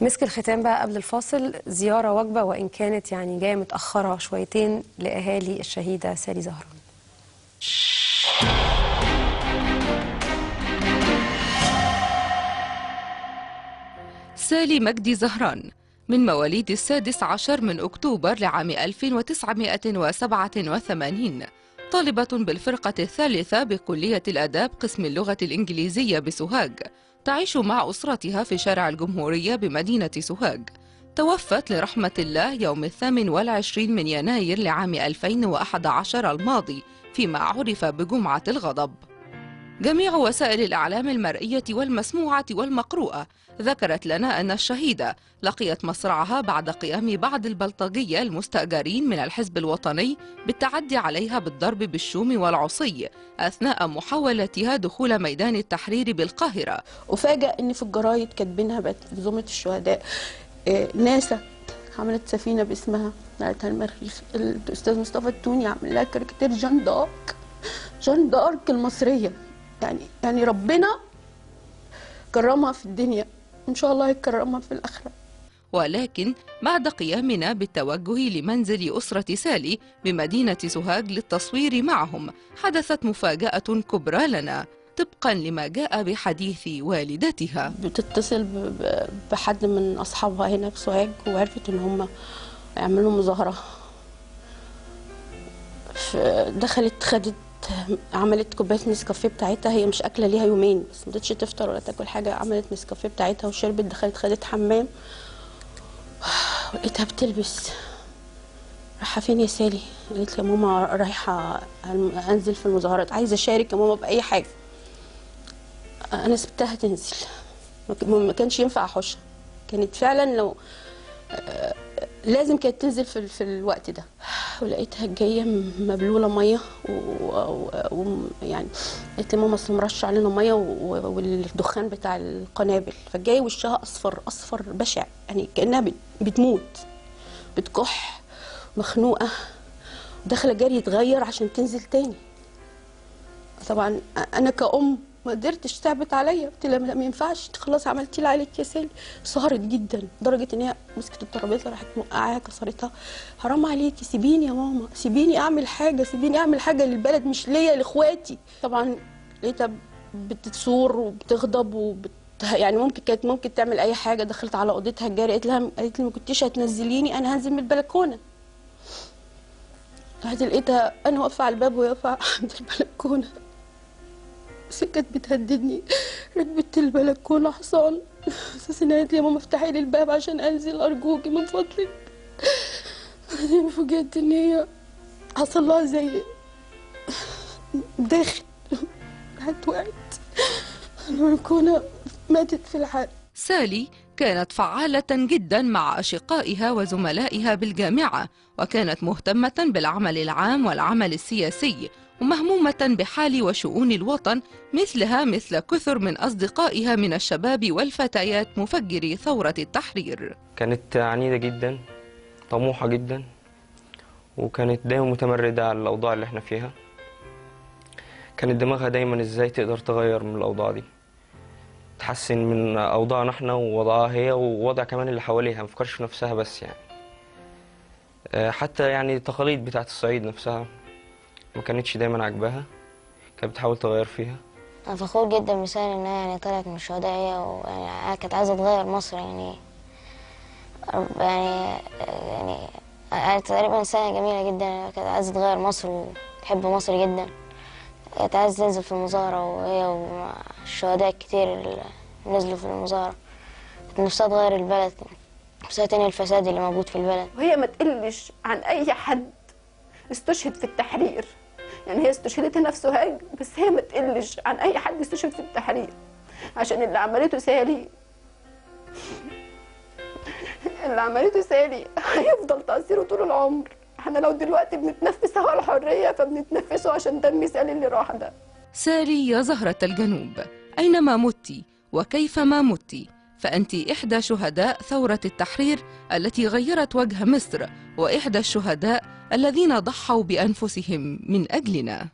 مسك الختام بقى قبل الفاصل زيارة وجبة، وإن كانت يعني جاية متأخرة شويتين، لأهالي الشهيدة سالي زهران. سالي مجدي زهران من مواليد 16 من أكتوبر لعام 1987، طالبة بالفرقة الثالثة بكلية الآداب قسم اللغة الإنجليزية بسوهاج، تعيش مع أسرتها في شارع الجمهورية بمدينة سوهاج. توفت لرحمة الله يوم 28 من يناير لعام 2011 الماضي فيما عرف بجمعة الغضب. جميع وسائل الإعلام المرئية والمسموعة والمقروءة ذكرت لنا أن الشهيدة لقيت مصرعها بعد قيام بعض البلطجية المستأجرين من الحزب الوطني بالتعدي عليها بالضرب بالشوم والعصي أثناء محاولتها دخول ميدان التحرير بالقاهرة. وفاجأ إن في الجرايد كاتبينها بقت زمرة الشهداء، ناسا عملت سفينة باسمها نقلتها المريخ، الأستاذ مصطفى التوني عمل لها كاريكاتير جان دارك، جان دارك المصرية. يعني ربنا كرمها في الدنيا، إن شاء الله يكرمها في الآخرة. ولكن بعد قيامنا بالتوجه لمنزل أسرة سالي بمدينة سوهاج للتصوير معهم، حدثت مفاجأة كبرى لنا طبقا لما جاء بحديث والدتها. بتتصل بحد من أصحابها هنا في سوهاج، وعرفت إن هم يعملوا مظاهرة، دخلت خدت عملت كوباية نسكافيه بتاعتها، هي مش اكله ليها يومين بس ما رضتش تفطر ولا تاكل حاجة، عملت نسكافيه بتاعتها وشربت، دخلت خدت حمام، لقيتها بتلبس. رايحة فين يا سالي؟ قالت لي يا ماما رايحة انزل في المظاهرات، عايزه اشارك يا ماما باي حاجة. انا سبتها تنزل، ما كانش ينفع احوشها، كانت فعلا لو لازم كانت تنزل في الوقت ده. ولقيتها جاية مبلوله مية ويعني قالت لي ماما اصل مرش علينا مية والدخان بتاع القنابل، فجايه وشها اصفر اصفر بشع، يعني كانها بتموت، بتكح، مخنوقه، داخله جري تغير عشان تنزل تاني. طبعا انا كأم ما قدرتش، تعبت عليا، قلت لها ما ينفعش، خلاص عملتي اللي عليك يا سالي. سهرت جدا لدرجة ان هي مسكت الترابيزة راحت موقعاها كسرتها. حرام عليكي، سيبيني يا ماما، سيبيني اعمل حاجة، سيبيني اعمل حاجة للبلد مش ليا، لاخواتي. طبعا لقيتها بتصور وبتغضب يعني ممكن تعمل اي حاجة. دخلت على اوضتها الجاري، قالت لها، قالت لي ما كنتيش هتنزليني، انا هنزل من البلكونه. رحت لقيتها انا واقفة على الباب وهي واقفة عند البلكونه، بس كانت بتهددني، ركبت البلكونه حصان، اساس انها قالت لي يا ماما افتحي لي الباب عشان انزل ارجوكي من فضلك. فوجئت ان هي حصل لها زي داخل، راحت وقعت البلكونه، ماتت في الحال. سالي كانت فعالة جدا مع أشقائها وزملائها بالجامعة، وكانت مهتمة بالعمل العام والعمل السياسي، ومهمومة بحال وشؤون الوطن مثلها مثل كثر من أصدقائها من الشباب والفتيات مفجري ثورة التحرير. كانت عنيدة جدا، طموحة جدا، وكانت دايما متمردة على الأوضاع اللي احنا فيها. كانت دماغها دايما ازاي تقدر تغير من الأوضاع دي، تحسن من أوضاعنا احنا ووضعها هي ووضع كمان اللي حواليها، ما تفكرش في نفسها بس يعني. حتى يعني التقاليد بتاعت الصعيد نفسها ما كانتش دايما عاجباها، كانت بتحاول تغير فيها. أنا فخور جدا بسالي إنها يعني طلعت من الشهداء هي، ويعني كانت عايزة تغير مصر، يعني يعني يعني تقريبا إنسانة جميلة جدا، كانت عايزة تغير مصر وتحب مصر جدا، كانت عايزة تنزل في المظاهرة، وهي والشهداء الكتير اللي نزلوا في المظاهرة، كانت نفسها تغير البلد، نفسها تنهي الفساد اللي موجود في البلد. وهي ما تقلش عن أي حد استشهد في التحرير، يعني هي استشهدت هنا في سوهاج، بس هي ما تقلش عن أي حد استشهد في التحرير، عشان اللي عملته سالي، اللي عملته سالي هيفضل تأثيره طول العمر. احنا لو دلوقتي بنتنفس هوا الحرية فبنتنفسه عشان دم سالي اللي راح ده. سالي يا زهرة الجنوب، أينما مت وكيفما مت، فأنت إحدى شهداء ثورة التحرير التي غيرت وجه مصر، وإحدى الشهداء الذين ضحوا بأنفسهم من أجلنا.